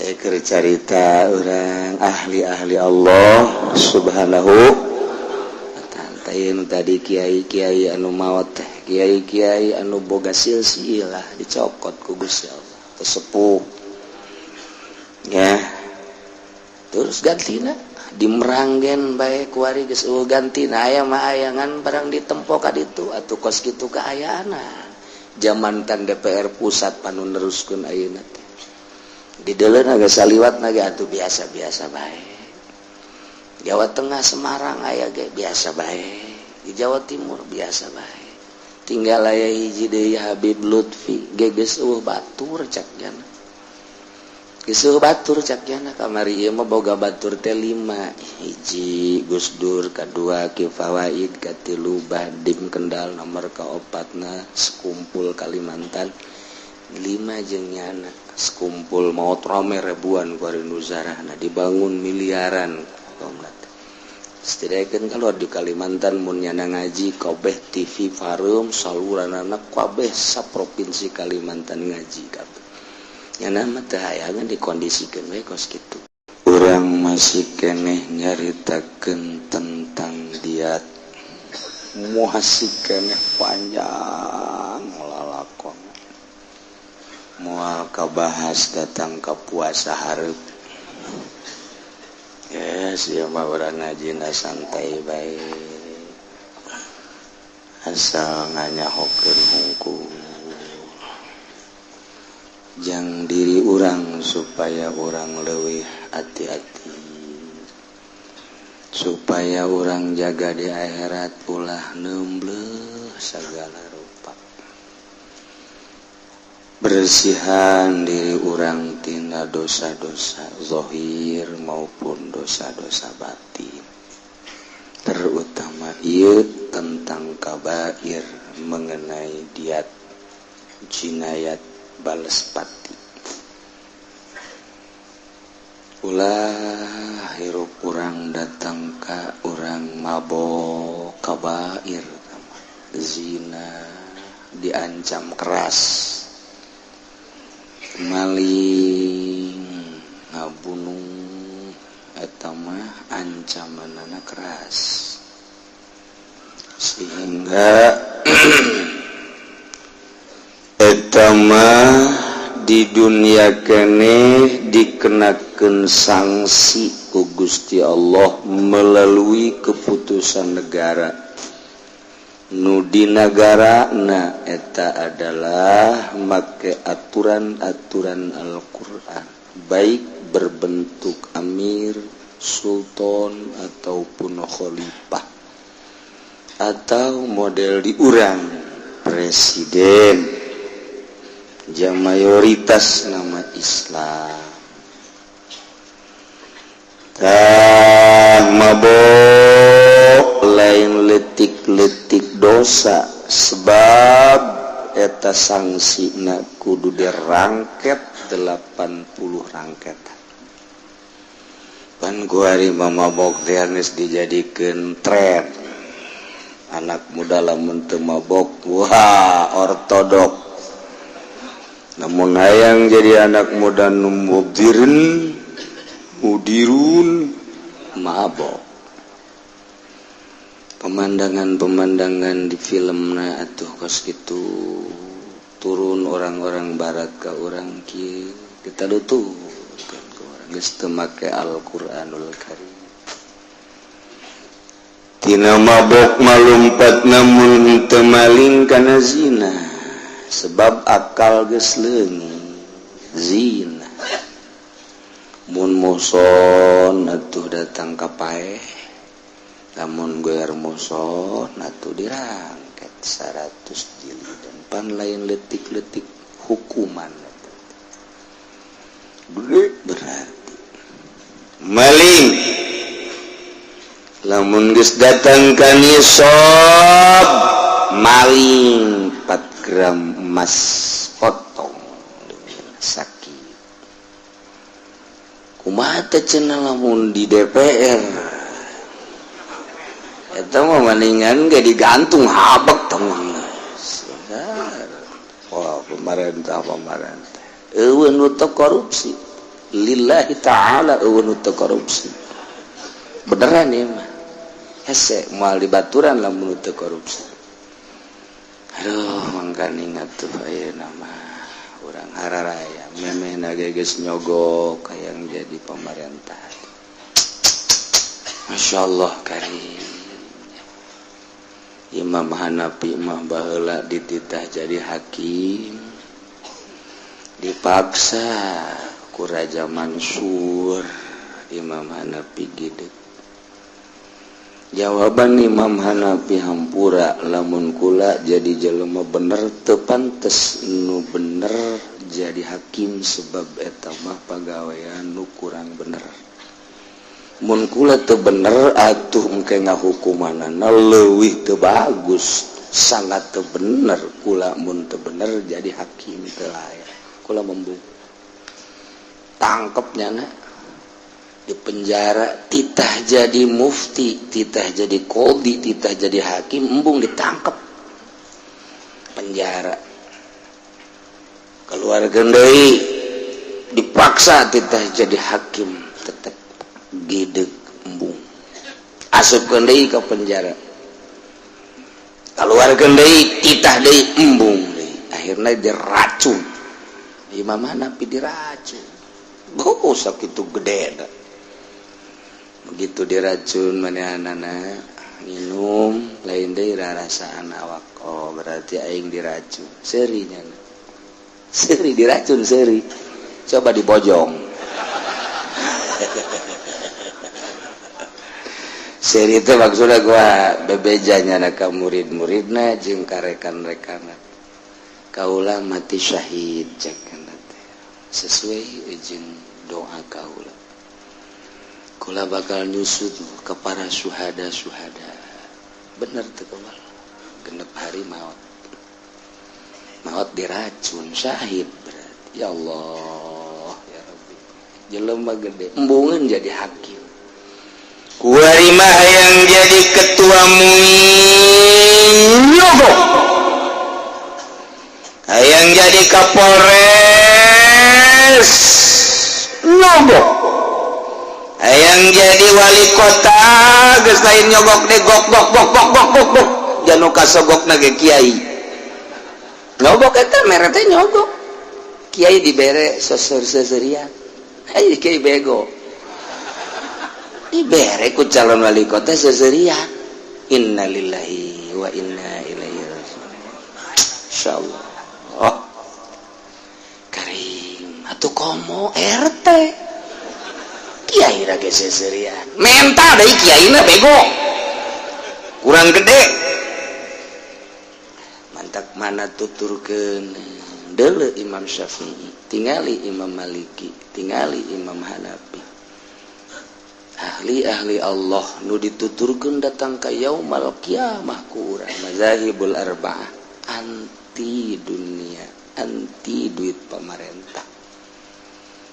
Keur carita urang ahli-ahli Allah Subhanahu wa ta'ala tadi, kiai-kiai anu maot teh, kiai-kiai anu boga silsilah dicokot ku Gusti Allah, sepuh ya, terus gantina di Meranggen bae kuari geus euweuh gantina. Aya mah aya, ngan barang ditempo ka ditu atuh kos kitu kaayaan zaman tan DPR pusat panu neruskeun ayeuna teh di deuleu geus saliwat ge atuh biasa-biasa bae. Jawa Tengah, Semarang aya ge biasa bae, di Jawa Timur biasa bae. Tinggal aya hiji deui, Habib Lutfi ge geus euweuh batur cak jana, geus euweuh batur cak jana. Kamari ieu mah boga batur teh lima: hiji Gus Dur, kadua Ki Fawaid, katilu Badim Kendal, nomor kaopatna sekumpul Kalimantan, lima jeung nyana. Sekumpul maot rame ribuan kuari nu zarahna, dibangun miliaran. Setidaknya kalau di Kalimantan mun nyana ngaji kabeh TV Farum saluran anak kabeh sa provinsi Kalimantan ngaji kabeh. Nyana mah teu hayangan dikondisikeun we kos kitu. Urang masih keneh nyaritakeun tentang diat, masih keneh panjang lalakon, moal kabahas datang ke puasa hareup. Ya sia mah urang ngajina santai bae, asal nganyahokeun hungkul jang diri urang supaya urang leuwih hati-hati, supaya urang jaga di akhirat, ulah nembleh segala rupa. Bersihan diri urang tina dosa-dosa zohir maupun dosa-dosa batin, terutama ieu tentang kabair mengenai diat jinayat bales pati. Ulah hirup urang datang ka urang mabok kabair, zina diancam keras, maling, ngabunuh, eta mah ancamanana keras, sehingga eta mah di dunia keneh dikenakan sanksi ku Gusti Allah melalui keputusan negara. Nu di negara na eta adalah make aturan-aturan Al-Quran, baik berbentuk amir, sultan, ataupun khalifah, atau model di urang presiden jam mayoritas nama Islam. Tah, mabok lain letik-letik dosa, sebab eta sanksi na kudu dirangket 80 rangket. Pan kuari mabok geus dijadikan tren anak muda. Lamun teu mabok, wah, ortodok. Namun hayang jadi anak muda nu modern, mudirun, mabok. Pemandangan-pemandangan di film na atuh kos gitu turun orang-orang barat ke orang kieu, kita lutuh kan ke orang geus teu make Al-Qur'anul Karim. Tina mabok malumpat, namun teu maling kana zina, sebab akal geus leungit. Zina mun muhson atuh datang ka paeh, lamun goer muhson atuh dirangket 100 jilidan. Pan lain letik-letik hukuman gede. Berarti maling lamun geus datang ka nisab maling 4 gram emas potong sakit. Kumaha teh cenah lamun di DPR? Eta mah mendingan ge digantung habek tong. Wah, pemerintah, pemerintah eueuh nu teu korupsi. Lillahi ta'ala euweuh nu teu korupsi. Beneran ieu mah. Hese moal dibaturan lamun teu korupsi. Aduh, mangkaning atuh ayeuna mah urang hararaya memehna ge geus nyogok hayang jadi pemerintah. Masya Allah karim. Imam Hanafi mah baheula dititah jadi hakim, dipaksa ku Raja Mansur. Imam Hanafi gede. Jawaban Imam Hanafi, hampura, lamun kula jadi jelema bener teu pantes nu bener jadi hakim, sebab eta mah pagawean nu kurang bener. Mun kula teu bener atuh engke ngahukumanana leuwih teu bagus, sangat teu bener kula. Mun teu bener jadi hakim teu layak, kula embung. Tangkep nyana, di penjara. Titah jadi mufti, titah jadi qodhi, titah jadi hakim, embung, ditangkep, penjara. Keluar deui, dipaksa titah jadi hakim, tetap gideg, embung. Asup deui ke penjara, keluar deui, titah deui, embung deui. Akhirnya diracun. Imam Hanafi diracun. Oh, sakitu gede dah. Begitu diracun, manehna minum, lain deui rarasaan awak. Oh, berarti aing diracun. Seuri nya, seuri diracun, seuri. Coba dibojong. Seuri itu maksudnya gua bebejanya ka murid-muridna jeung ka rekan-rekanna, kaula mati syahid cek sesuai jeung doa kaula. Kula bakal nyusut ke para suhada-suhada. Bener tuh, kebal 6 hari maut, maut diracun, syahid berarti. Ya Allah ya Rabbi, jelema gede embungan jadi hakim. Kuari mah yang jadi ketua MUI nyogok, hayang jadi Kapolres nyogok, hayang jadi wali kota geus lain nyogok deh, gok gok gok gok gok gok gok janu kasogok ge kiai nyogok. Eta mere teh nyogok, kiai dibere seseur-seseurian. Hayu, kiai bego dibere ku calon wali kota seserian. Innalillahi wa inna ilaihi raji'un. Insyaallah. Oh, karim atuh. Komo RT, kiai rage seserian, mental deui kiai na bego kurang gede. Mantak mana tuturkeun deuleu Imam Syafi'i, tingali Imam Maliki, tingali Imam Hanafi, ahli-ahli Allah nu dituturkeun datang ka yaumal kiamah ku urang. Mazahibul arba'ah anti dunia, anti duit pemerintah.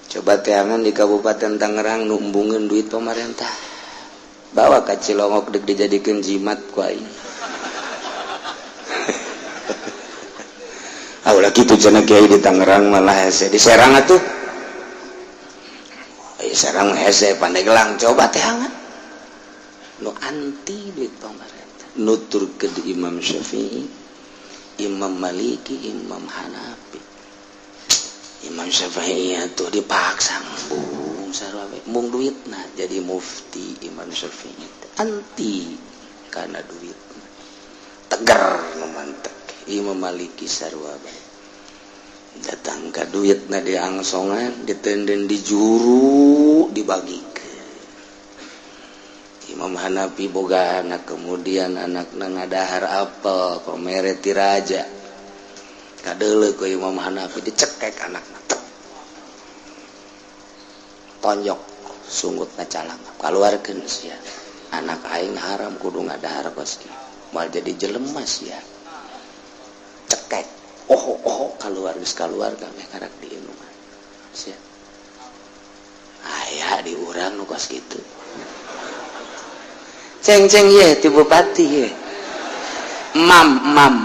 Coba teangan di Kabupaten Tangerang nu embungeun duit pemerintah, bawa ka Cilongok, dek dijadikeun jimat ku aing. Ah, ulah kitu cenah, kiai di Tangerang malah hese. Di Serang atuh. Eh, Serang hese, Pandeglang. Coba teangan nu anti duit pemerintah, nuturkeun di Imam Syafi'i, Imam Maliki, Imam Hanafi. Imam Syafi'i tuh dipaksa, embung, sarua we embung duitna jadi mufti. Imam Syafi'i anti karena duit, tegar nu mantek. Imam Maliki sarua bae, datang ka duitna diangsongan, ditenden di juru, dibagikeun. Imam Hanafi boga anak, kemudian anakna ngadahar apel, pamere ti raja. Kadeuleu ku Imam Hanafi, dicekek anakna. Tek. Tonjok sungutna calang, kaluarkeun sia. Anak aing haram kudu ngadahar kos kieu, moal jadi jelema sia. Cekek, oh oh, keluar, geus keluar kabeh, karak diinuman sia. Aya di urang nu kos kitu. Ceng ceng ye ti bupati ye, mam mam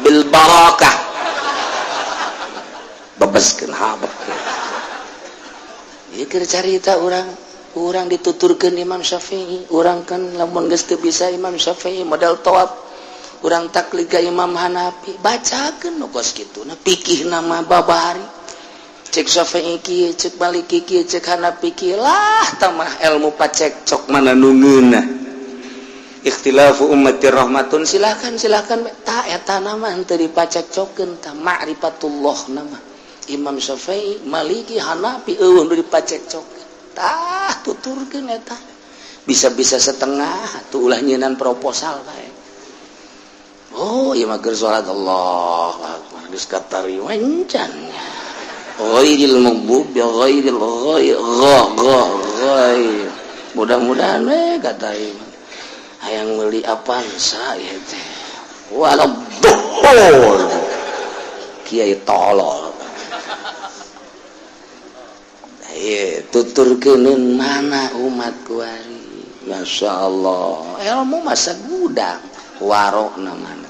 bil barakah. Kebeskeun habek. Ieu keur carita urang, urang dituturkeun Imam Syafi'i. Urang kan lamun geus teu bisa Imam Syafi'i modal tawaf, urang taklid ka Imam Hanafi. Bacakeun nu kos kitu na fikih nama babari, cek Syafi'i kieu, cek Maliki kieu, cek Hanafi kieu lah. Tamah ilmu pacekcok mana nu ngeunah. Ikhtilafu ummati rahmatun, silakan, silakan. Tak eta nama henteu dipacekcokkeun. Tah, ma'rifatullah nama Imam Syafi'i, Maliki, Hanafi eueuh nu dipacekcokkeun. Tah, tuturkeun eta bisa-bisa setengah tuh. Ulah nyieun proposal bae. Oh ieu mah keur salat, Allah akbar, geus katarima encan. Ghairil maghdubi, ghairil ghair gha gha ghair. Mudah-mudahan we katarima. Hayang meuli Avanza ieu teh, waladdallin. Kiai tolol. Ieu tuturkeun mana umat kuari. Masya Allah, ilmu masa gudang warok namana.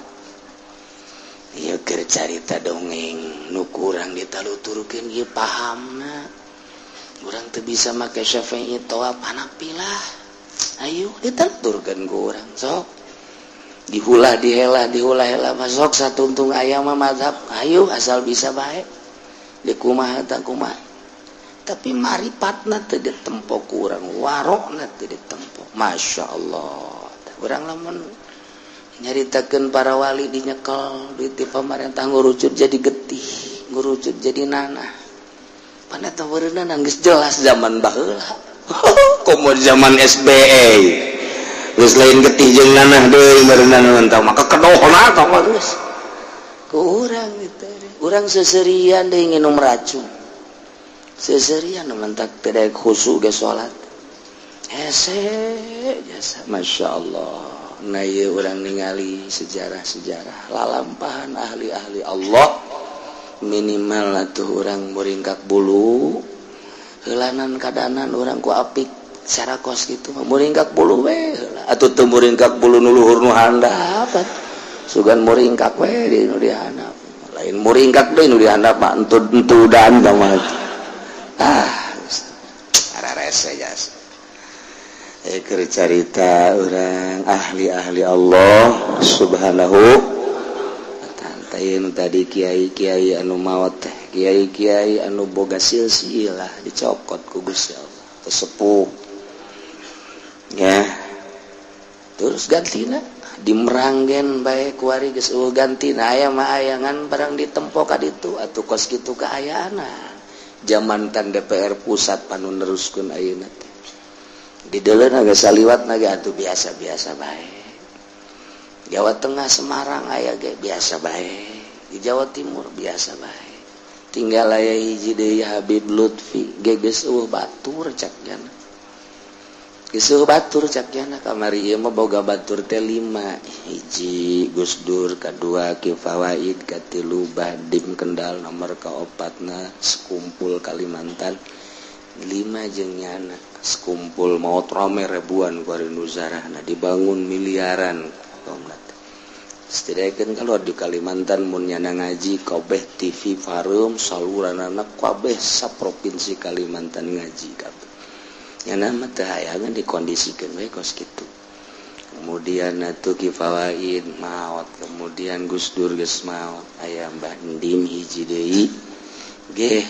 Ieu keur carita dongeng nu kurang ditaluturkeun ieu pahamna. Urang teu bisa make Syafi'i, tawaf Hanafi lah. Ayo dituturkeun ku urang, sok dihulah dihelah, dihulah helah, masuk satuntung aya mah mazhab. Ayo, asal bisa bae di kumaha tah kumaha, tapi maripatna teu ditempo ku urang, warokna teu ditempo. Masya Allah, urang lamun nyaritakeun para wali dinyekel duit di pamarentah, ngurucut jadi getih, ngurucut jadi nanah. Pan eta beureunna geus jelas zaman baheula, komo zaman SBY geus lain getih jeung nanah deui beureunna tah, maka kedohna tah mah geus ku urang itu. Urang seserian deui nginum racun, seserian mentak teu daek khusyuk ge salat hese jasa. Masya Allah. Nah, ieu urang ningali sejarah-sejarah lalampahan ahli-ahli Allah, minimal atuh urang muringkak bulu heulanan kadanan urang ku apik secara kos gitu mah muringkak bulu we heula atuh. Teu muringkak bulu nu luhur, nu handap, sugan muringkak we di nu dihandap. Lain muringkak deui, nu dihandap mah entud entudan mah. Ah, rese jasa. Keur carita urang ahli-ahli Allah Subhanahu. Tadi kiai-kiai anu maot teh, kiai-kiai anu boga silsilah dicokot ku Gusti Allah, sepuh ya, terus gantina di Meranggen bae kuari geus eueuh gantina. Aya mah aya, ngan barang ditempo ka ditu atuh kos kitu kaayaan zaman tan DPR pusat panu neruskeun ayeuna teh. Di deuleu geus saliwat ge atuh biasa-biasa bae. Jawa Tengah, Semarang aya ge biasa bae, di Jawa Timur biasa bae. Tinggal aya hiji deui, Habib Lutfi ge geus eueuh batur cak jana, geus eueuh batur cak jana. Kamari ieu mah boga batur teh lima: hiji Gus Dur, kadua Ki Fawaid, katilu Badim Kendal, nomor kaopatna sekumpul Kalimantan, lima jeung nyana. Sekumpul maot rame ribuan kuari nu zarahna, dibangun miliaran. Setidaknya kalau di Kalimantan mun nyana ngaji kabeh TV Farum saluran anak kabeh sa provinsi Kalimantan ngaji kabeh. Nyana mah teu hayangan dikondisikeun we kos kitu. Kemudian atuh Ki Fawaid maot, kemudian Gus Dur geus maot, aya Mbah Ndim hiji deui ge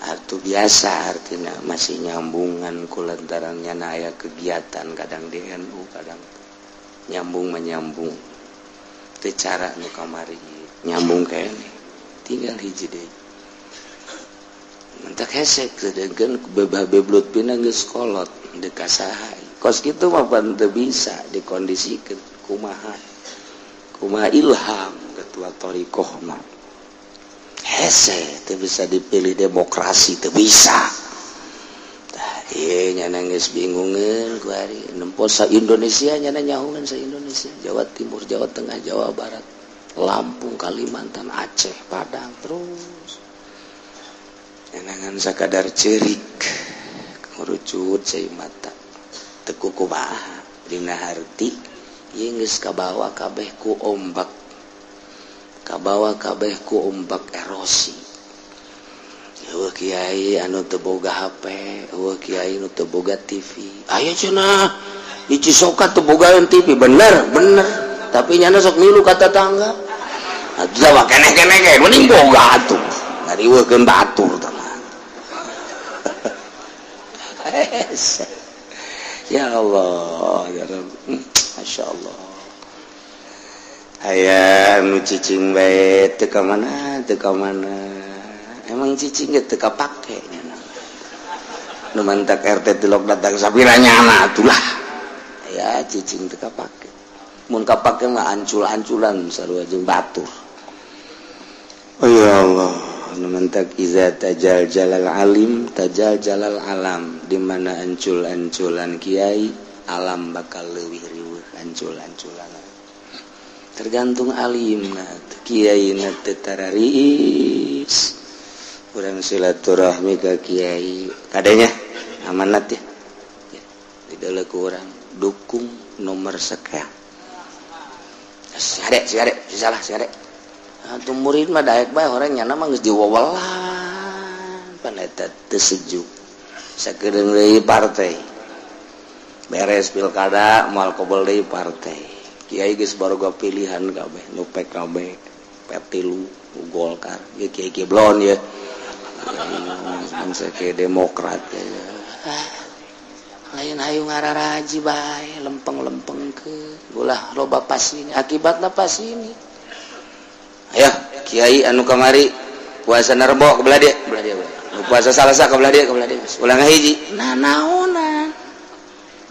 atuh biasa, artinya masih nyambungan ku lantaran nyana aya kegiatan kadang di NU, kadang nyambung menyambung teu cara nu kamari nyambung kene. Tinggal hiji deui mentak hesek, sedengkeun Habib Lutfi geus kolot deuk saha. Kos kitu mah pan teu bisa dikondisikeun. Kumaha kumaha ilham ketua thoriqoh mah hese, teu bisa dipilih demokrasi, teu bisa. Tah ieu nyana geus bingungeun kuari nempo sa Indonesia. Nyana nyahoan sa Indonesia, Jawa Timur, Jawa Tengah, Jawa Barat, Lampung, Kalimantan, Aceh, Padang, terus ngan sakadar cerik ngurucut cai mata teu kukumaha. Dina harti ieu geus kabawa kabeh ku ombak, kabawa kabeh ku ombak erosi. Euweuh kiai anu teu boga HP, euweuh kiai anu teu boga TV. Aya cenah di Cisoka teu bogaan TV, bener bener. Tapi nyana sok milu ka tetangga. Atuh mah keneh-keneh ge mending boga atuh. Ngariweuhkeun batur tah mah. Ya Allah, ya Rabb. Masya Allah. Aya nu cicing bae teu ka mana, teu ka mana. Emang cicing ge teu kapake nya. Nu mantak RT tilok datang sapira nyana atulah. Aya cicing teu kapake. Mun kapake mah ancul-anculan sarua jeung batur. Oh ya Allah, nu mantak iza tajal jalal alim tajal jalal alam, di mana ancul-anculan kiai, alam bakal leuwih riweuh ancul-anculan. Tergantung alimna, kiai na teu tarariis. Urang silaturahmi ka kiai, kadenya amanat ya. Ya, dideuleu ku urang dukung nomor sekian. Si ade, si ade, si salah, si ade. Atuh murid mah daek bae orang nyana mah geus diwewelan. Pan eta teu sejuk. Sakedeung deui partai. Beres pilkada moal kobel deui partai. Kiai geus baroga pilihan kabeh, nu PKB, P3, nu Golkar, ya kiai kiai blon ya. Bangsa kiai Demokrat ya. Ah, lain hayu ngararaji bae, lempeng-lempeng ke ulah loba pas ini, akibatna pas ini. Ayo kiai anu kamari puasa Rebo ke belah dia, belah dia. Nu puasa Salasa ke belah dia, ke belah dia. Ulah ngahiji. Nah naonan.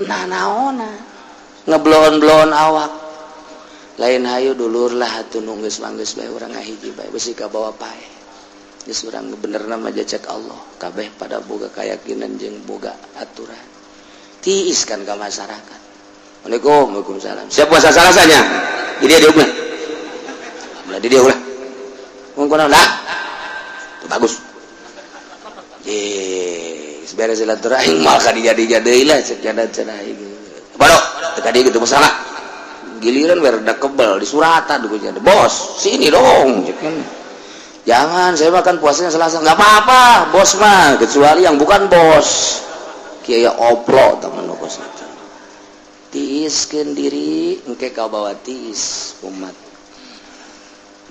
Nah naonan. Ngeblon-blon awak. Lain hayu dulur lah atuh nu geus manggeus bae urang ngahiji bae besi ka bawa pae. Geus urang bener nama cek Allah. Kabeh pada boga keyakinan jeung boga aturan. Tiis kan ka masyarakat. Assalamualaikum, waalaikumsalam. Siap puasa Salasanya? Jadi dia ulah. Belah dia ulah. Mungkin lah. Itu bagus. Yes, beres silaturahim moal ka dia deui lah cek jada cenah aing. Bodoh, teu ka dieu gitu masalah. Giliran rada kebel di suratan bos, sini dong cek kan. Jangan, saya makan puasanya Selasa. Nggak apa-apa, bos mah, kecuali yang bukan bos. Kiai oplo teman bos itu. Tiiskeun diri, engke kau bawa tiis umat.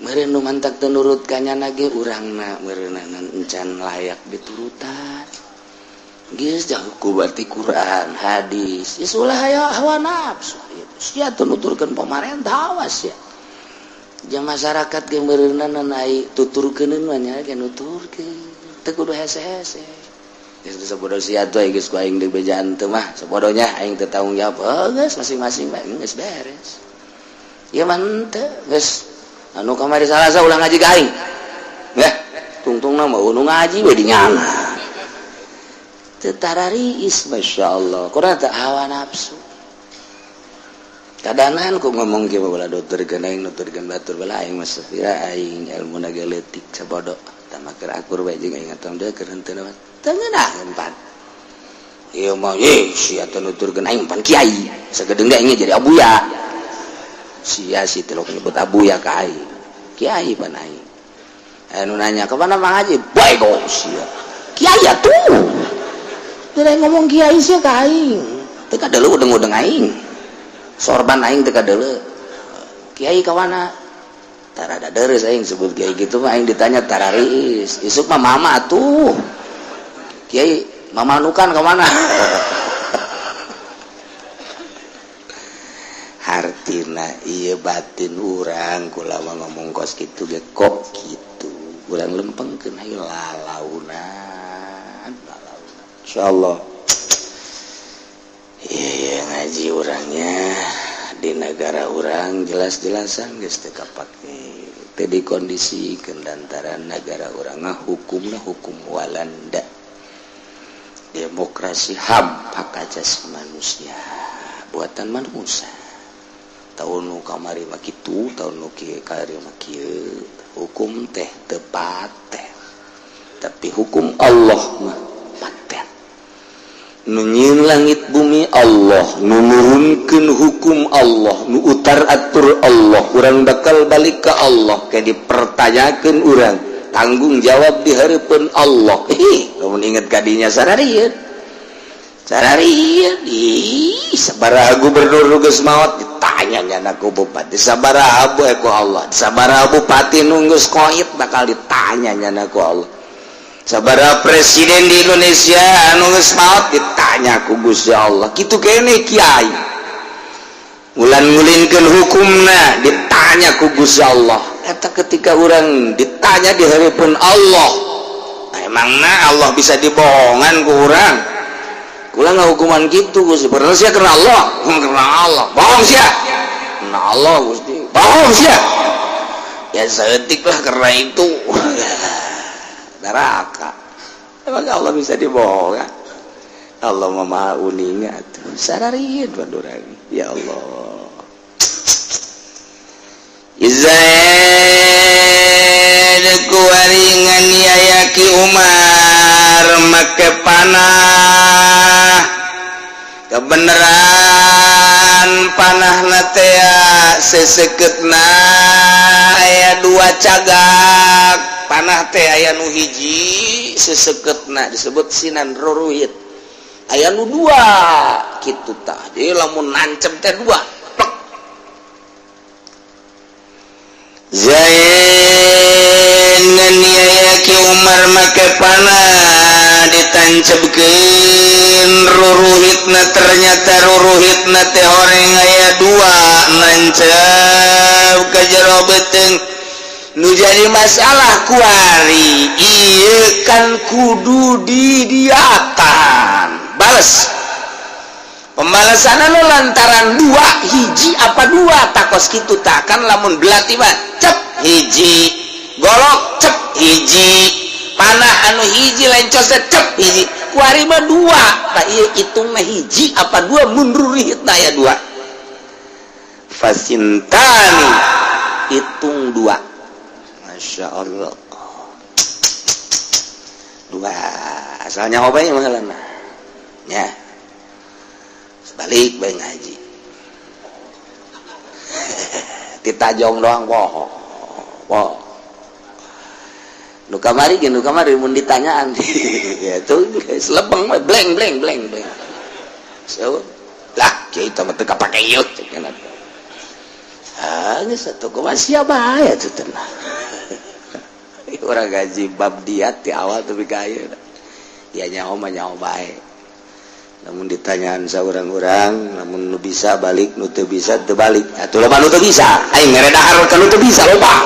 Meureun nu mantak teu nurut ka nyana ge urangna meureunna encan layak diturutan. Geus jauh ku berarti Quran, hadis. Geus ulah aya hawa nafsu. Sia teu nuturkeun pamarentah awas ya. Jeung masyarakat ge meureunna ai tuturkeun mah nya ge nuturkeun. Teu kudu hese-hese. Geus sabodo sia tuh geus ku aing dibejaan teu mah sabodonya aing teu tanggung jawab. Oh, geus masing-masing bae geus beres. Ieu mah henteu geus anu kamari Salasa ulah ngaji ka aing. Nggeh, tungtungna mah nu ngaji we di nyana. Teu tarariis masyaallah. Kurang teu hawa nafsu. Kadanan ku ngomong kieu ulah nuturkeun aing nuturkeun batur bala aing mah sapira aing ilmuna ge leutik sabodo. Tah mah keur akur bae jeung aing atuh deui keur henteu mah. Teu ngeunaheun pan. Ieu mah ye sia teh nuturkeun aing pan kiai. Sagedeung ge aing jadi abuya. Sia si tilok nyebut abuya ka aing. Kiai pan aing. Anu nanya kemana Mang Haji? Bae go sia. Kiai atuh. Teu ngomong kiai sia ka aing. Teu kadeuleu udeng-udeng aing. Sorban aing teu kadeuleu. Kiai ka mana? Tarada deres aing sebut kiai gitu mah aing ditanya tarariis. Isuk mah mama atuh. Kiai mamanukan ka mana? Hartina ieu batin urang kula mah ngomong kos kitu ge kok kitu. Urang lempengkeun hayu lalaunan, lalaunan. Insyaallah. Iya ngaji urangnya di negara urang jelas-jelasan geus teu kapake. Teu dikondisikeun lantaran negara urang mah hukumna hukum Walanda. Demokrasi HAM, hak asasi manusia buatan manusia. Tahun nu kamari mah kitu, tahun nu kieu kamari mah kieu. Hukum teh teu paten, tapi hukum Allah mah paten. Nu nyieun langit bumi Allah, nu nurunkeun hukum Allah, nu utar atur Allah. Urang bakal balik ke Allah, kayak dipertanyakeun urang. Tanggung jawab di hareupeun Allah. Ih, lamun inget kadinya sararieun. Sararieun. Ih, sabaraha gubernur nu geus maot ditanya nyana ku bupati. Sabaraha bu ku Allah. Sabaraha bupati nu geus koit bakal ditanya nyana ku Allah. Sabaraha presiden di Indonesia anu geus maot ditanya ku Gusti Allah. Kitu kene kiai. Ulan ngulinkeun hukumna ditanya ku Gusti Allah. Eta ketika orang ditanya di hareupeun Allah, nah, emangna Allah bisa dibohongan ku urang? Kula ngahukuman kitu Gusti. Bener sia karena Allah, karena Allah. Bohong sia. Karena Allah Gusti. Bohong sia. Ya saeutik lah karena itu. Neraka. Emang Allah bisa dibohongan? Allah mah maha uninga atuh. Sararieun urang. Ya Allah. Zaid kuari nganiaya Ki Umar make panah. Kebenaran panah teh seseketna aya dua cagak. Panah teh aya nu hiji seseketna disebut sinan ruruhit, aya nu dua kitu tah. Jadi lamun nancep teh dua plek. Zaid nganiaya Ki Umar make panah, ditancapkeun ruruhitna, ternyata ruruhitna teh horeng aya dua nancep ke jero beuteung. Nu jadi masalah kuari ieu kan kudu didiatan bales pembalasan anu lantaran dua hiji apa dua takos kitu takkan. Lamun belati mah cep hiji, golok cep hiji, panah anu hiji lencos cep hiji. Kuari mah dua tak, ieu hitungna hiji apa dua mun rurihitna aya dua? Fasintani hitung dua. Masya Allah, dua asalnya apa ya mahalana ya sebalik bae ngaji ditajong doang. Boh boh nu kamari ge, nu kamari mun ditanyaan ya tuh geus lebeng we, bleng bleng bleng bleng. So lah kieu mah teu kapake ieu cek. Ah, geus atuh kumaha sia bae atuh tenang. Urang gaji bab diat di awal tapi ka ayeuna ya nyaho mah nyaho bae. Namun ditanyaan saurang-urang, namun nu bisa balik, nu teu bisa teu balik. Atuh loba nu teu bisa, aing mere dahar ka nu teu bisa loba.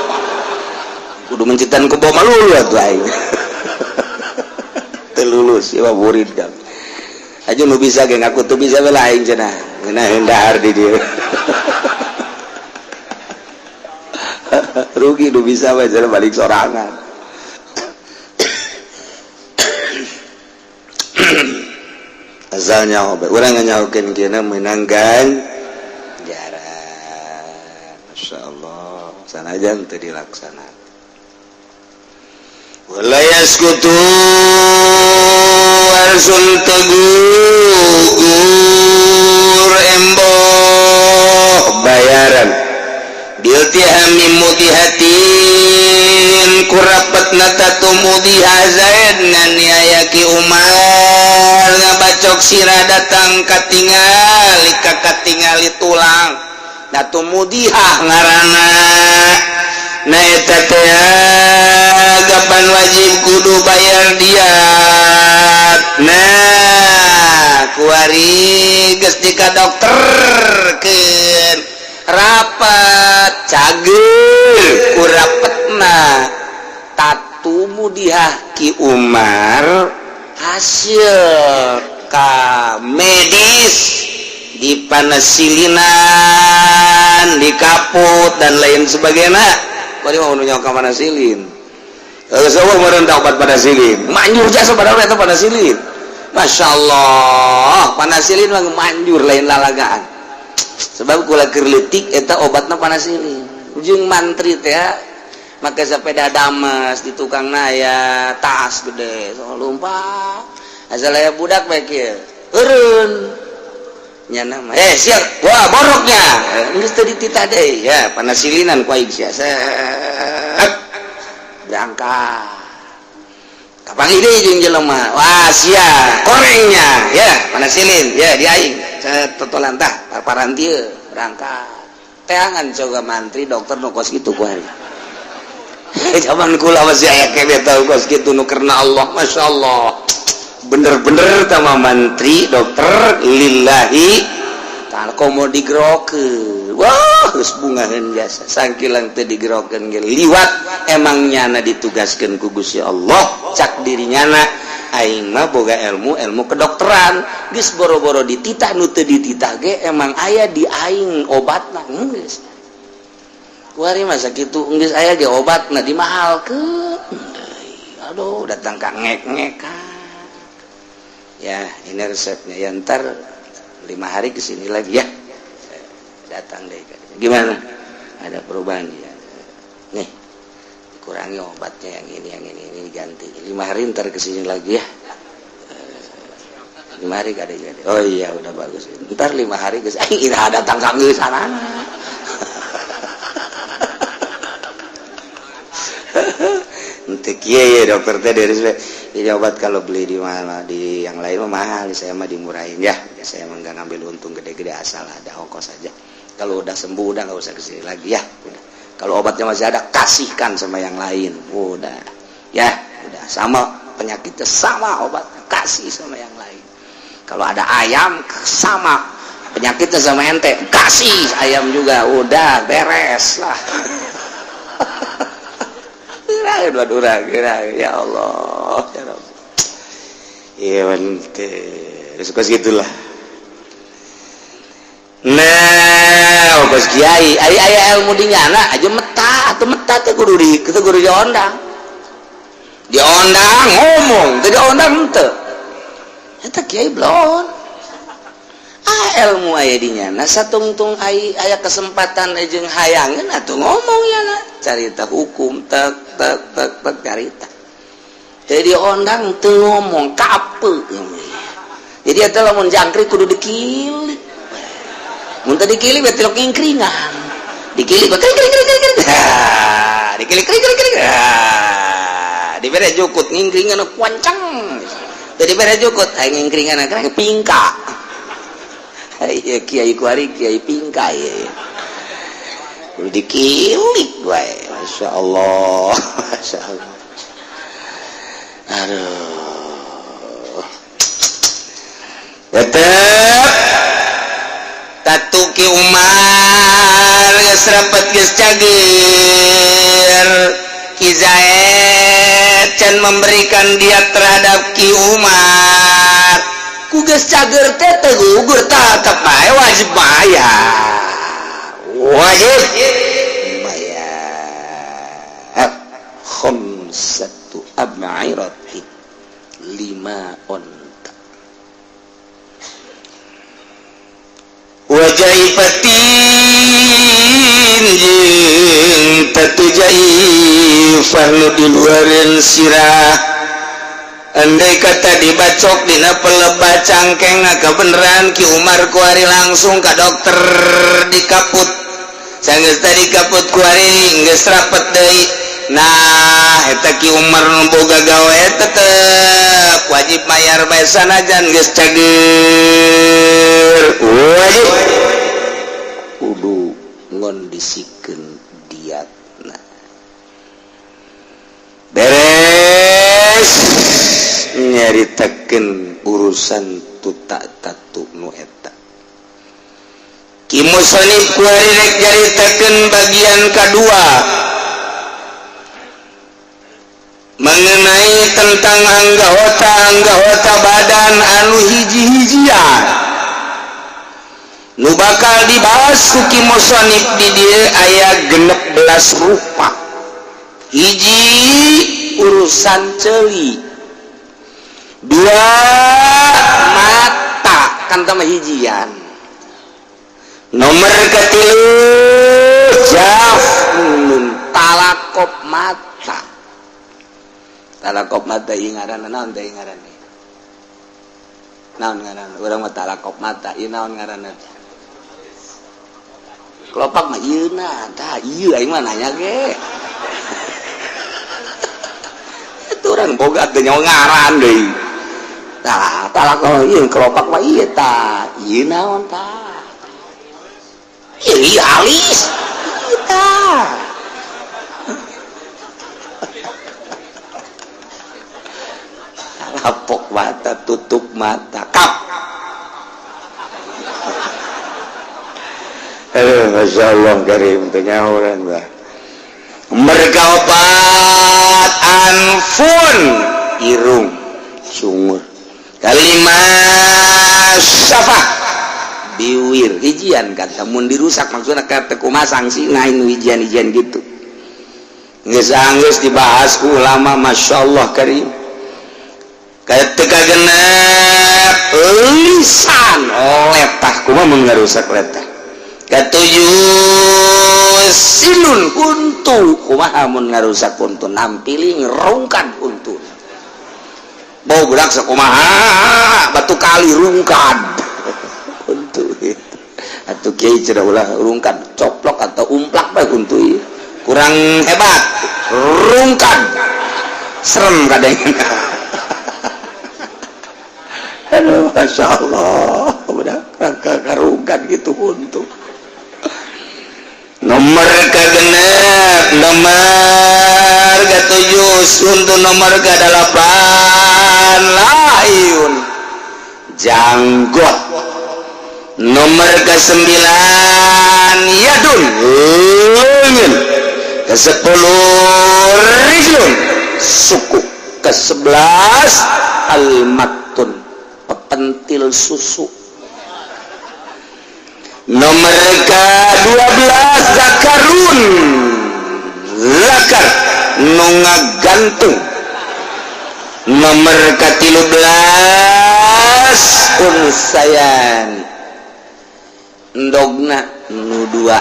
Kudu mencitan kebo malulu atuh aing. Teu lulus ieu mah murid kan. Aja nu bisa ge ngaku teu bisa we aing cenah. Ngeunaheun dahar di dieu. Rugi nu bisa we cenah balik sorangan. Asal nyaho bae urang nyahokeun kieu meunang ganjaran. Masyaallah, sanajan teu dilaksanakan. Wala yaskutu arsul tegugur emboh bayaran biltihami mudihatin kurapet natatu mudiha. Zaid nganiaya Ki Umar ngabacok sirah datang katingali ka katingali tulang datu mudihah ngaranna. Nah, eta teh gapan wajib kudu bayar diat. Nah, kuari geus di dokterkeun rapat cager kurapetna tatu mudihah Ki Umar, hasil ka medis di panesilinan, di kaput dan lain sebagainya. Bari mau nyawa ka panasilin. Geus eueuh meureun obat panasilin. Manjur jasa padahal eta panasilin. Masya Allah, panasilin mah manjur, lain lalagaan. Sebab kula keur leutik eta obatna panasilin. Jeung mantri teh make sepeda damas di tukang naya tas gede so lumpat asal aya budak bae kieu eureun nyana mah siap wah boroknya geus teu dititah deui ya panasilinan ku aing sia set. Berangkat kapanggih deui jeung jelema. Wah, sia korengnya ya, mana silin ya di aing totolan tah parparan dieu berangkat. Teangan coba mantri dokter nu kos kitu ku hari. Zaman kula masih aya keneh tau kos kitu nu karena Allah, Masya Allah. Bener-bener sama mantri dokter lillahi ta'ala, komo digerokeun. Wah, geus bungaheun jasa sangkilang teu digerokeun ge liwat emang nyana ditugaskeun ku Gusti Allah. Cak diri nyana, aing mah boga ilmu ilmu kedokteran, geus boro-boro dititah, nu teu dititah ge emang aya di aing obatna. Geus kuari masa kitu geus aya ge obatna dimahalkeun. Aduh, datang ka ngek-ngekan. Ya, ini resepnya ya, ntar 5 hari kesini lagi ya. Datang deh, gimana, ada perubahan ya? Nih dikurangi obatnya, yang ini, yang ini diganti. 5 hari ntar kesini lagi ya. 5 hari gak ada jadi. Oh iya, udah bagus. Ntar 5 hari ke sini datang ke sana. Untuk iya ya dokter teh dari ini obat kalau beli di mana, di yang lain mah mahal, saya mah dimurahin ya. Saya mah nggak ngambil untung gede-gede, asal ada ongkos saja. Kalau udah sembuh, udah nggak usah kesini lagi ya. Udah, kalau obatnya masih ada, kasihkan sama yang lain. Udah ya, udah sama penyakitnya, sama obatnya, kasih sama yang lain. Kalau ada ayam sama penyakitnya sama ente, kasih ayam juga, udah beres lah. Ya Allah, ya Rabb. Iya, suka segitulah. Nah, kos kiai ai aya ilmu di nyana aja meta atau meta teh kudu di teh kudu diondang, diondang ngomong, teu diondang henteu. Eta kiai blon. Ah, ilmu aya di nyana, satungtung ai aya kesempatan jeung hayangeun atuh ngomong ya na carita hukum, tek tek tek tek carita. Teu diondang teu ngomong kape. Jadi eta lamun jangkrik kudu dikilik. Mun teu dikilik berarti lo ngingkringan. Dikilik kring kring kring kring kring. Dikilik kring kring kring. Dibere jukut ngingkringan kuancang. Teu dibere jukut aing ngingkringan kring pingka. Iya, kiai kuari kiai pingka ya. Kudu dikilik wae. Masya Allah. Masya Allah. Aduh. Tetep tatu Ki Umar geus rapet, geus cager. Ki Zaid can memberikan diat terhadap Ki Umar. Ku geus cager teh teu gugur, tetep bae wajib bayar, wajib bayar khamsatu ab'irati, 5 onta. Wajaifatin jeung tatu jaifah nu di luareun sirah. Andai kata dibacok dina pelebah cangkeng, kebenaran Ki Umar kuari langsung ka dokter dikaput. Sanggeus tadi kaput kuari geus rapet deui. Nah, eta Ki Umar nu boga gawe tetep wajib mayar bae sanajan geus cager, wajib kudu ngondisikeun diatna. Beres nyaritakeun urusan tutak tatu nu eta, Ki Musonif kuari rek nyaritakeun bagian kedua mengenai tentang anggota-anggota badan anu hiji-hijian nu bakal dibahas ku Ki Musonif. Di dieu aya 16 rupa. Hiji, urusan ceuli. Dua, mata, kan tambah hijian. Nomor ketilu, jafnun, talakop mata. Talakop mata ieu ngaranna naon teh? Ngaranna naon ngaranna? Urang mah talakop mata, ieu naon ngaranna? Kelopak mah ieu na tah ieu, aing mah nanya ge. Urang boga teh nyawa ngaran deui. Tah, tah kalau ieu kelopak mah ieu tah. Ieu naon tah? Ieu ieu alis. Ieu tah. Lapok mata, tutup mata, kap. Aduh, Masya Allah karim teh nyaho urang tah. Mereka opat anfun irung sungur. Kalima syafah biwir hijian kata mun dirusak maksudna kata kumaha sangsina nu hijian-hijian gitu. Geus anggeus dibahas ku ulama Masya Allah karim. Ketika genep lisan letah kumaha mun ngarusak letah. Ketujuh sinun huntu kumaha mun ngarusak huntu nampiling rungkad huntu. Bau budak sakumaha batu kali rungkad huntu itu. Atuh kiai cenah ulah rungkad coplok atau umplak bae huntu ieu. Kurang hebat rungkad serem kadang. Aduh, Masya Allah, udah rangka karungkan gitu huntu. Nomor kegenep, nomor ketujuh, untuk nomor ke-8 layun janggot. Nomor ke-9 yadun leungeun. Ke-10 rijlun suku. Ke-11 almatun pepentil susu. Nomor ke-12 zakarun zakar nu ngagantung. Nomor ke-13 unsayan endogna nu 2.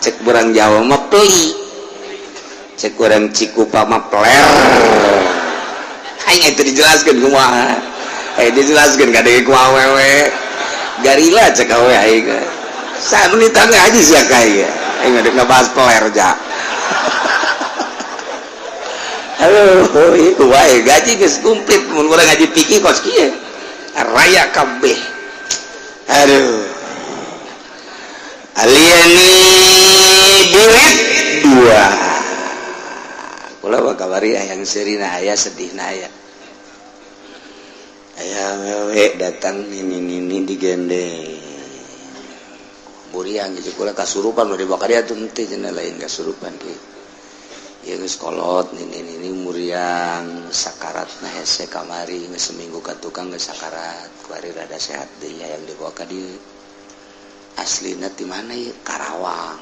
Cek urang Jawa mah peli, cek urang Cikupa mah peler. Aing itu dijelaskeun kumaha, dijelaskeun kadang kumaha wewe garila cek awe aing samenitan aja sia kai aing ada ngebahas peler ja. Aduh, ieu wae gaji geus komplit mun urang ngaji fikih kos kieu raya kabeh. Aduh, aliani birit dua kula mah kabari hayang seurina aya sedihna aya. Aya wewe datang nini-nini digendeng buriang gitu kula kasurupan nu dibawa ka dia tuh henteu cenah lain kasurupan kieu. Ieu geus kolot nini-nini muriang sakaratna hese kamari geus seminggu ka tukang geus sakarat kuari rada sehat deui hayang dibawa ka dieu. Aslina ti mana ieu? Karawang.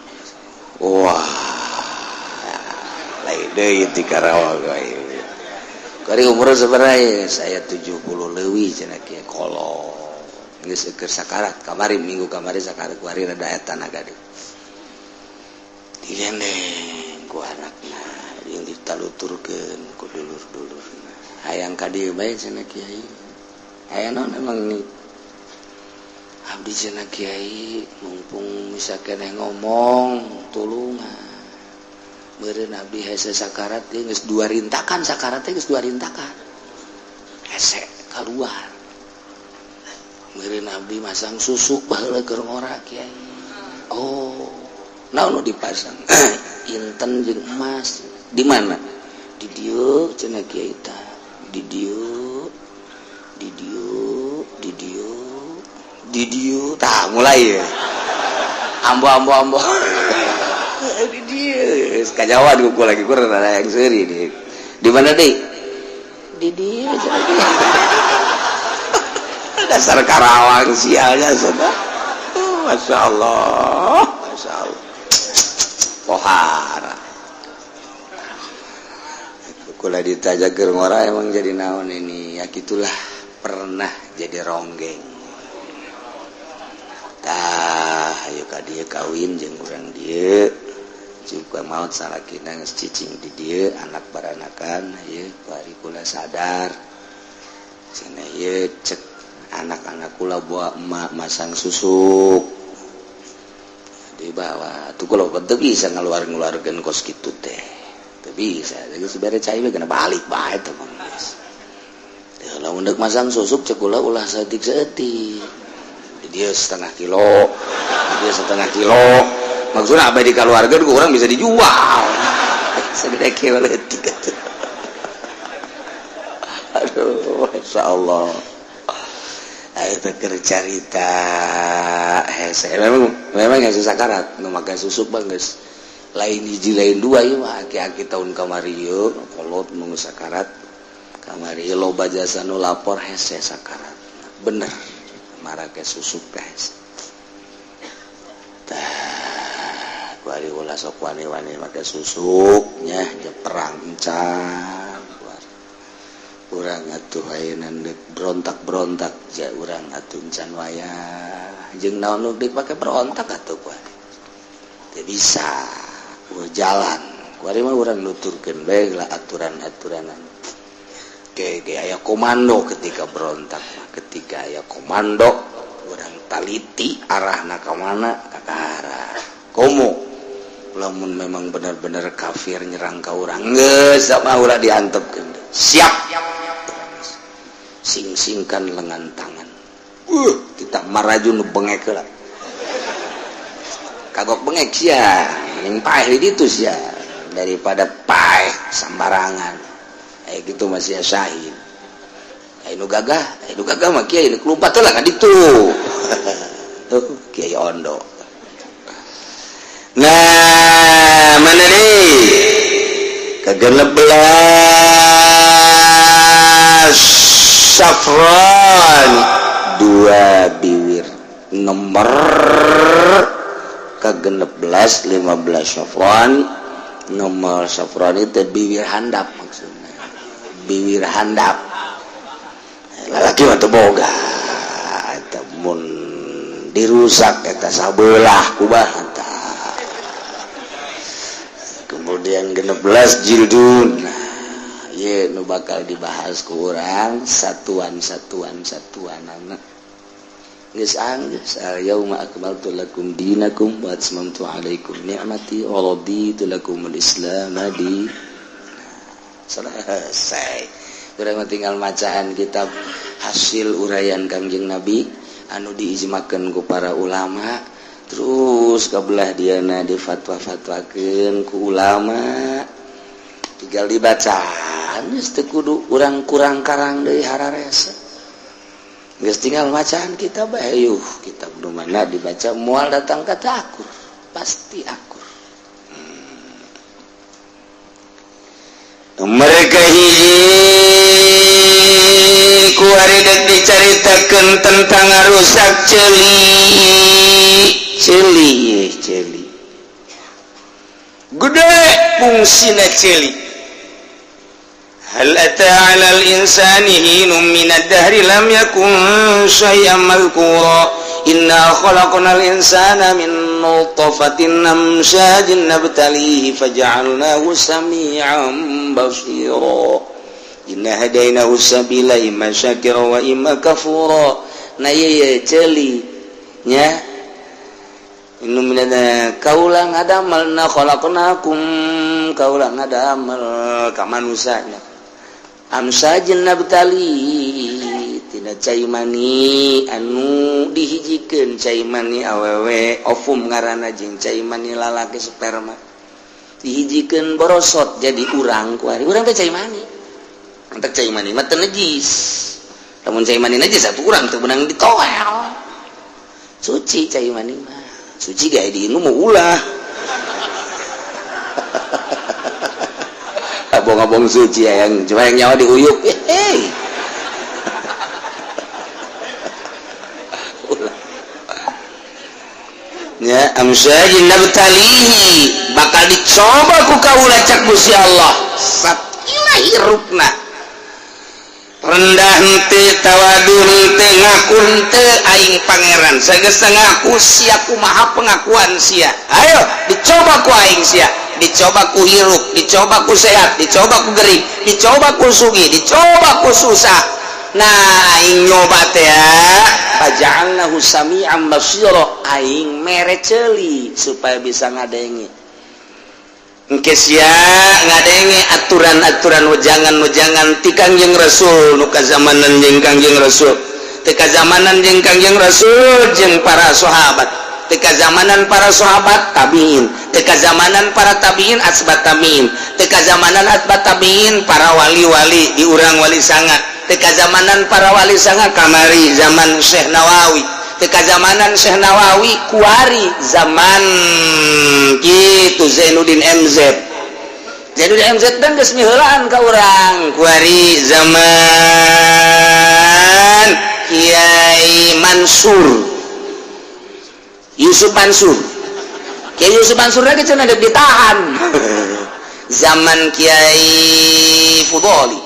Wah, lain deui ti Karawang wae. Kari umur sebenarnya saya 70 leuwih cenah kieu kolot. Geus keur sakarat kamari minggu kamari sakarat kuari rada eta naga deui. Digendeng ku anakna jeung ditaluturkeun ku dulur-dulurna. Hayang ka dieu bae cenah kiai. Hayang naon emang nih? Abdi cenah kiai mumpung bisa keneh ngomong tulungan. Meureun abdi hese sakarat ieu geus dua rintakan sakarat teh geus dua rintakan. Hese kaluar. Meureun abdi masang susuk baheula keur ngora kiai. Oh, naon nu dipasang? Inten jeung emas. Di mana? Di dieu cenah kiai tah. Di dieu, di dieu, di dieu, di dieu. Tah mulai ya. Ambo ambo ambo. Di dieu. Kajawan ku lagi kurang ada yang seuri di. Di mana deui? Di dieu cenah kiai. Dasar Karawang sialnya sudah. Oh, Masya Allah, Masya Allah. Pohara. Kula ditaja keur ngora emang jadi naon ini ya gitulah pernah jadi ronggeng. Tah ayo ka dieu kawin jeung urang dieu. Juga maut salakina geus cicing di dieu anak baranakan ieu bari kula sadar. Cenah ieu cek anak-anak kula bawa emak masang susuk dibawa tuh kalau bentuk bisa ngeluar-ngeluarkan kos gitu teh. Teu bisa, geus bere cai we kena balik bae teh mah geus. Lamun deuk masang susuk cek ulah ulah saeutik-saeutik. Dia setengah kilo, dia setengah kilo. Maksudnya apa di keluarga orang bisa dijual. Segede kilo leutik atuh. Aduh, Masya Allah. Ayo teh keur carita hese. Memang memang hese sakarat nu make susuk mah geus lain hiji lain dua ieu mah aki-aki tahun kamari ieu kolot nu sakarat. Kamari loba jasa nu lapor hese sakarat. Bener marake susuk teh hese. Tah, kuari ulah sok wani-wani make susuk nya jeung perang encan. Urang atuh ayeuna deuk berontak-berontak ja urang atuh encan wayah jeung naon nu deuk pake berontak atuh kuari. Teu bisa ulah jalan. Kuari mah urang nuturkeun bae lah aturan-aturanan. Ge ge aya komando ketika berontak mah, ketika aya komando urang taliti arahna ka mana ka arah. Komo lamun memang benar-benar kafir nyerang ka urang geus mah ulah diantepkeun. Siap. Sing-singkan lengan tangan. Kita maraju nu bengek heula. Kagok bengek sia, mending paeh di ditu sia daripada paeh sambarangan. Gitu masih syahid. Anu gagah mah kiai nu lumpat heula ka ditu. Tuh Kiai Ondo. Nah, mana deui? Ke-16 Safron dua biwir nomor ke-16 15 Safron nomor Safron itu biwir handap, maksudnya biwir handap lalaki mah teu boga eta, mun dirusak eta sabelah kumaha tah. Kemudian 16 jildun. Nah, ye nu bakal dibahas ku urang satuan-satuan satuan anak geus anggeus al yauma akmaltu lakum dinakum wa atmamtu alaikum ni'mati wa raditu lakumul islam di. Selesai, urang mah tinggal macaan kitab hasil uraian Kangjeng Nabi anu diijmakeun ku para ulama, terus kabelah diana difatwa-fatwakeun ku ulama, tinggal dibacaan geus teu kudu urang kurang karang deui hararese, geus tinggal macaan kitab bae. Yuh, kitab nu mana dibaca moal datang kata akur, pasti akur. Mereka hiji kuari dek dicaritakeun tentang rusak ceuli ceuli ceuli gede fungsina ceuli. Hal ata 'alal insani hinum minad dahri lam yakun syai'an madhkura inna khalaqnal insana min nutfatin amsyajin nabtalihi faja'alnahu sami'an basira inna hadainahu sabila imma syakira wa imma kafura. Nah, ieu ye ceuli nya inu minana kaula ngadamel na khalaqnakum kaula ngadamel ka manusanya amsajin nabtali tina cai mani anu dihijikeun, cai mani awewe ovum ngaranna jeung cai mani lalaki sperma dihijikeun borosot jadi urang. Kuari urang teh cai mani, entek cai mani mah teu najis. Lamun cai mani najis atuh urang teu beunang ditoel. Suci cai mani mah, suci gae diinum mau ulah abong-abong suci ya, yang cuma yang nyawa diuyuk. Hei, ulah ya amsyajin nabtalihi bakal dicoba ku kaula cak Gusti Allah sakilah hirupna rendah henteu, tawadu henteu, ngaku henteu aing pangeran. Sageus ngaku sia kumaha pengakuan sia? Ayo dicoba ku aing sia, dicoba ku hirup, dicoba ku sehat, dicoba ku gering, dicoba ku sugih, dicoba ku susah. Nah, aing nyoba teh faja'alnahu sami'an basira, aing mere ceuli supaya bisa ngadenge. Engke sia ngadenge aturan-aturan wejangan-wejangan ti Kangjeng Rasul nu kazamanan jeung Kangjeng Rasul, teu kazamanan jeung Kangjeng Rasul jeung para sahabat, teu kazamanan para sahabat tabiin, teu kazamanan para tabiin atba tabiin, teu kazamanan atba tabiin para wali-wali di urang Wali Sanga, teu kazamanan para Wali Sanga kamari zaman Syekh Nawawi, teu kazamanan Syekh Nawawi kuari zaman gitu Zainuddin MZ. Zainuddin MZ dan geus miheulaan ka urang kuari zaman Kiai Mansur, Yusuf Mansur. Kiai Yusuf Mansur lagi cenah dek ditahan zaman Kiai Fudoli.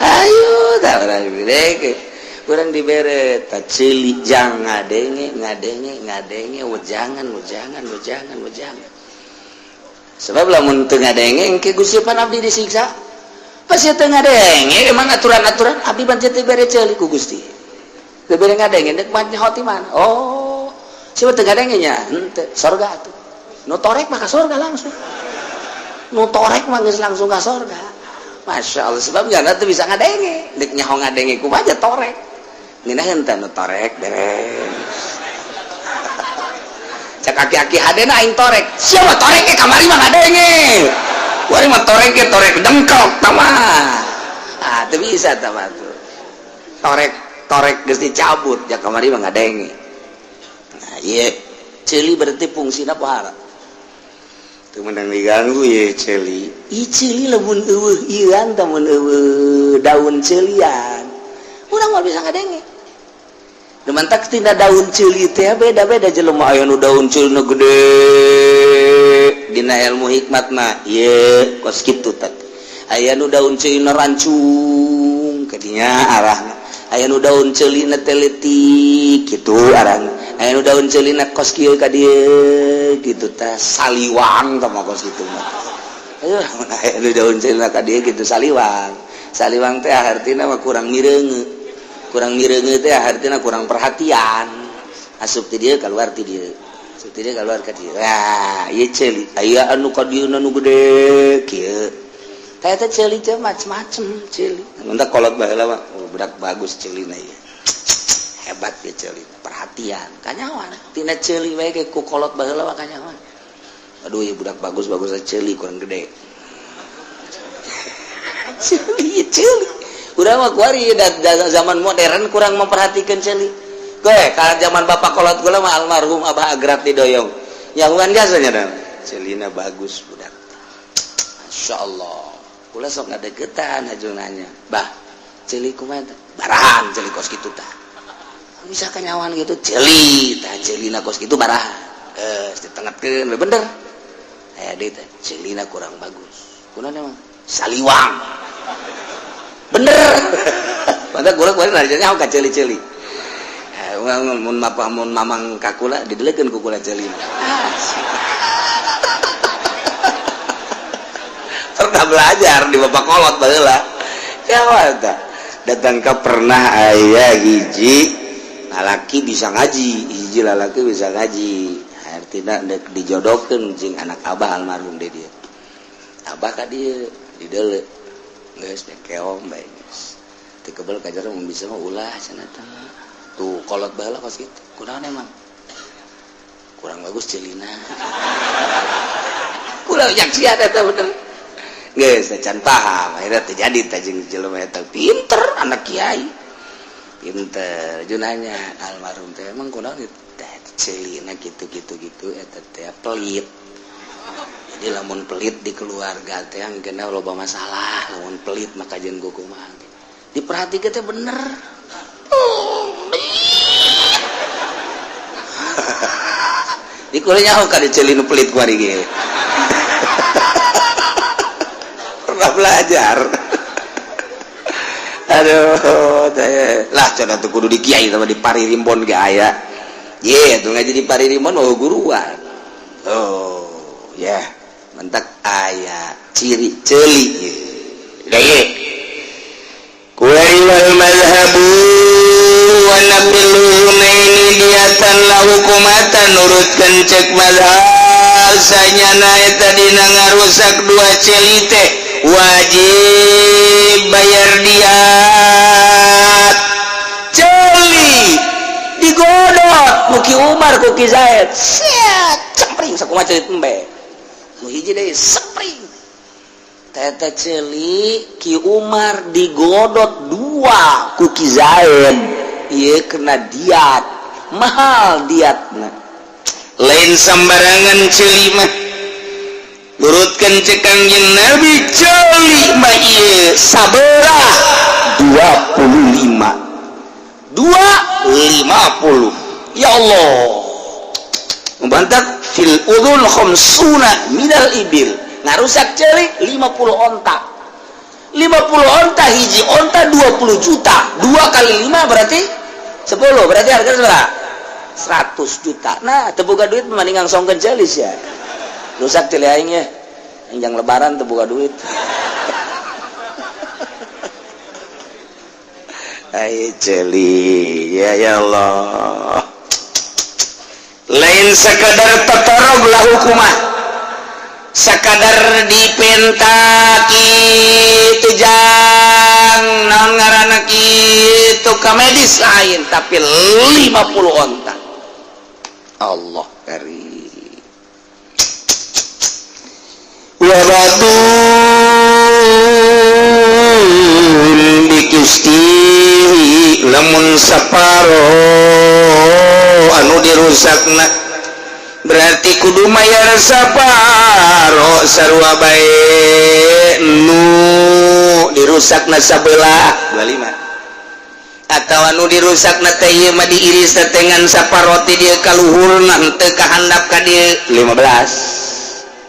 Ayo tak orang dibere, kurang dibere tak ceuli jang ngadenge ngadenge ngadenge wejangan wejangan wejangan wejangan. Sebab lamun teu ngadenge, engke Gusti pan abdi disiksa. Pasti teu ngadenge emang aturan-aturan abdi ban teu bere ceuli ku Gusti, teu bere ngadenge dek mah nyaho ti mana. Oh, siapa teu ngadenge nya henteu sorga atuh. Nu torek mah ka sorga langsung, nu torek mah geus langsung ka sorga. Masya Allah, sebabnya tuh bisa ngadenge dek nyaho ngadenge kumaha torek ngeunaheun teh nu torek beres. Cek aki-aki hadena aing torek, siapa torek ke kamari mah ngadenge, kuari mah torek ke torek dengkok tama. Ah, teu bisa tama tuh torek torek geus dicabut ya, kamari mah ngadenge. Nah, ieu ceuli berarti fungsina pohara teu menang diganggu ye ceuli. Ih, ceuli lamun eueuh ieuan tah, mun eueuh daun ceulian urang mah bisa ngadenge. Mantak tina daun ceuli teh beda-beda jelema, aya nu daun ceulina gede. Dina ilmu hikmat mah ieu kos kitu tah, aya nu daun ceulina rancung kadinya arahna, aya nu daun ceulina teh leutik kitu arahna, aya nu daun ceulina kos kieu ka dieu kitu tah, saliwang tah mah kos kitu mah. Ayo, aya nu daun ceulina ka dieu kitu, saliwang. Saliwang teh artina mah kurang mireunge, kurang mireunge teh artina kurang perhatian, asup ti dieu keluar ti dieu, asup ti dieu keluar ka dieu. Wah, ieu ceuli. Aya anu ka dieu nu gede kieu. Tah, eta ceuli teh macem-macem ceuli. Mun kolot baheula mah, oh, budak bagus ceulina ieu, hebat ya ceuli, perhatian kanyawan tina ceuli wae ge ku kolot baheula mah kanyawan. Aduh, ieu budak bagus bagus, ceuli kurang gede. Ceuli ceuli udah mah kuari zaman modern kurang memperhatikan ceuli. Gue kalau zaman bapak kolot gue mah, almarhum Abah Agrat di Doyong nyahuan biasanya dah celina bagus budak, Masya Allah. Kula sok ngadeketan haju nanya, "Bah, ceuli kumaha?" "Barahan ceuli kos kitu." Tah, bisa kanyawan gitu ceuli tah, celina kos kitu barahan. Eh, ditengetkeun bener aya deui teh, celina kurang bagus. Kunaon emang? Saliwang. Bener. Padahal gua kemarin nanya ka ceuli-ceuli. Eh, mun mapa mun mamang kakula didelekeun ku kula ceulina. Pernah belajar di bapak kolot baheula. Ya tah. Datang ke pernah aya hiji lalaki bisa ngaji, hiji lalaki bisa ngaji. Artinya dek dijodohkeun jeung anak abah almarhum di dia. Abah ka dieu didele. Geus dek keong bae geus. Teu kebel ka jero mun bisa mah ulah cenah teh. Tuh kolot baheula kos kitu. Kunaon emang? Kurang bagus celina. Kula nyaksian eta bener. Geus can paham, akhirnya terjadi teh jeung jelema eta pinter, anak kiai. Pinter, junanya almarhum teh emang kunaon teh celina gitu gitu gitu, eta teh pelit. Jadi lamun pelit di keluarga teh yang kena loba masalah, lamun pelit maka jeung kumaha. Diperhatikan teh bener. Pelit. Di kula nyaho ka diceuli nu pelit kuari ge. Pernah belajar. Aduh, teh. Lah cenah tuh kudu di kiai sama di Paririmbon ge aya. Ye, tuh ngaji di Paririmbon oh guruan. Oh, ya. Yeah. Mentak aya ciri ceuli. Ye. Kuari wal mazhabu wa nabilunaini. Diatan la hukumatan nurutkeun cek mazhab sanyana eta dina ngarusak dua celi teh wajib bayar diat. Celi digodot ku Ki Umar, ku Ki Zaid, siat cempring sakumaha ceuli embe nu hiji deui sempring. Teta celi Ki Umar digodot dua ku Ki Zaid, ieu kena diat, mahal diatna, lain sembarangan celi mah. Nurutkeun cek Kangjeng Nabi, celi mah ieu sabelah 25, dua 50. Ya Allah, membantak fil udhun khamsuna minal ibil, ngarusak ceuli 50 onta. 50 onta, hiji onta 20 juta, 2 kali 5 berarti 10, berarti harga berapa? 100 juta. Nah, teu boga duit mending ngangsongkeun ceuli ya, rusak ceuli aing ya, yang lebaran teu boga duit. Ay celi ya, ya Allah, lain sekadar tetorog lah hukumah, sekadar dipenta kitu jang naon ngaranna kitu ka medis lain, tapi 50 onta. Allah karim. Wa badun bikisti, lamun saparo anu dirusakna berarti kudu mayar saparo sarua bae nu dirusakna sabelah 25 atau anu dirusakna teh ieu mah diiris teh ngan saparo ti dieu ka luhurna henteu ka handap ka dieu 15.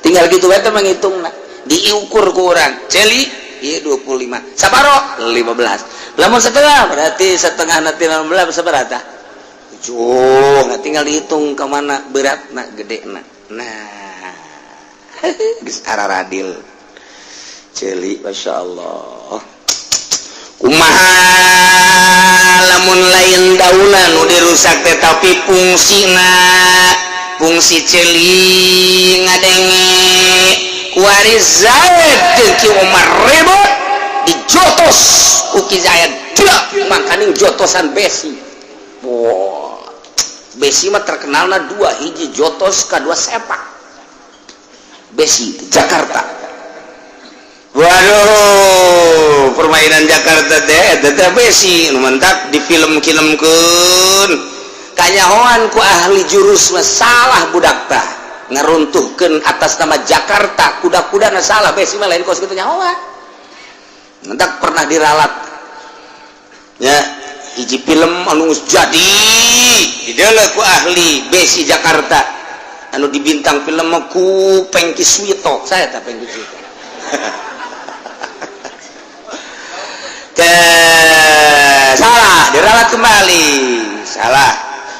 Tinggal gitu bae teh mangitungna, diukur ku urang celi ieu 25, saparo 15, lamun setengah berarti setengah nanti 16 sabaraha? 7. Nah, tinggal dihitung ke mana berat nak gede nak. Nah, geus araradil celi. Masya Allah, kumaha lamun lain daunan nu dirusak teh tapi fungsina, fungsi celi ngadenge? Kuari Zaid jeung Ki Umar ribut, dijotos ku Ki Zaid dia, makaning jotosan besi. Wah, besi mah terkenalna dua, hiji jotos, kedua sepak besi Jakarta. Waduh, permainan Jakarta teh eta besi nu mentak di film-filmkeun, kanyahoan ku ahli jurus mah salah budak tah ngeruntuhkeun atas nama Jakarta kuda-kuda na salah. Besi mah lain kos kitu nyahoan, mentak pernah diralat ya hiji film anu geus jadi dideuleu ku ahli besi Jakarta anu di bintang film mah ku Pengki Suwito. Saya tak Pengki Suwito. Salah, diralat kembali, salah,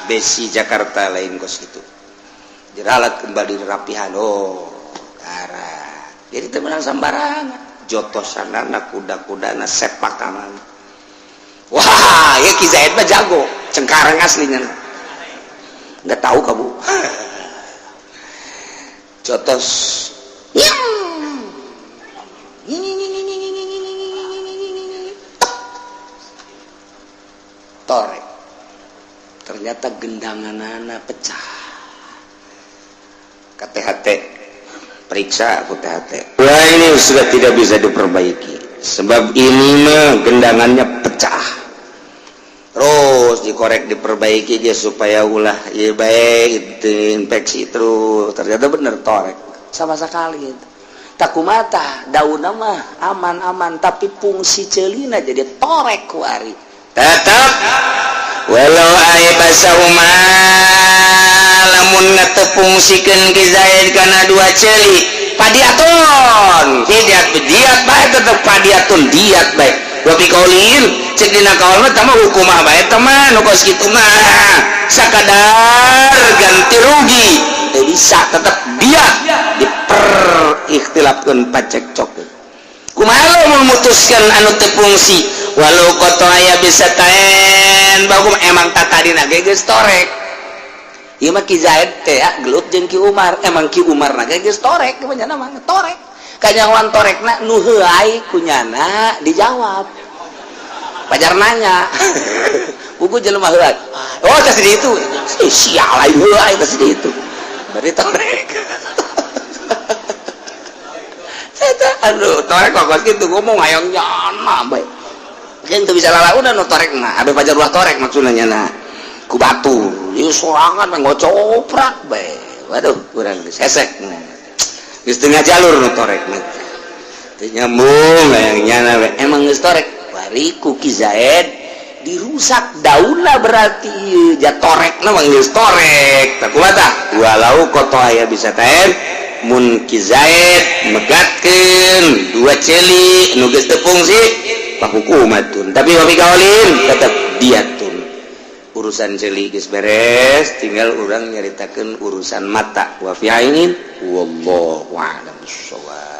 besi Jakarta lain kos itu. Diralat kembali, dirapihan. Oh, karena jadi temenan sembarangan jotosanana, kuda-kudana, sepakanan. Wah ya, Ki Zaid mah jago cengkareng aslinya, nggak tahu kamu jotos ini torek, ternyata gendangan anak pecah. KTHT periksa aku THT, wah ini sudah tidak bisa diperbaiki sebab ini mah gendangannya pecah. Terus dikorek, diperbaiki dia supaya ulah ya baik itu infeksi terus, ternyata bener torek sama sekali itu. Takumata daun mah aman-aman, tapi fungsi celina jadi torek kuari. Tetap walau aibasahuma, lamun ngatepungsikeun Ki Zaid kana dua ceuli, padiatun diat diat bae, tetep padiatun diat bae. Wa bi qaulin, cek dina kaul mah tama hukumah bae teman nu kos kitu mah sakadar ganti rugi teu bisa, tetep diat. Diperikhtilafkeun, pacekcok, kumaha lamun memutuskan anu teu fungsi? Walau qatho'a yabisatain bagus, emang tak tadi ge geus torek. Ieu mah Ki Zaid teh ya, gelut jeung Ki Umar. Emang Ki Umar na ge geus torek, kunyana mah torek. Kanyahoan torekna nu heuay kunyana dijawab. Pajar nanya. Buku jelema heuay. Oh, tas di itu. Ih, sial aing heuay tas di itu. Berarti torek. Eta aduh, torek kok kitu ngomong hayang nyana bae. Kan teu bisa lalaunan nu torek mah. Abe pajar ulah torek maksudna nyana. Ku batu ieu sorangan mah ngocoprak bae. Waduh, kurang geus hesek. Geus tengah jalur nu torek mah. Teu nyambung hayang nyana we. Emang geus torek. Bari ku Ki Zaid dirusak daunna, berarti ieu ja torekna mah geus torek. Tah kumaha tah? Walau qatho'a yabisatain, mun Ki Zaid megatkeun dua ceuli nu geus teu fungsi, fahukumatun, tapi wa qaulin tetep diyatun. Urusan ceuli geus beres, tinggal urang nyaritakeun urusan mata. Wa fi ainin, wallahu a'lam bissawab.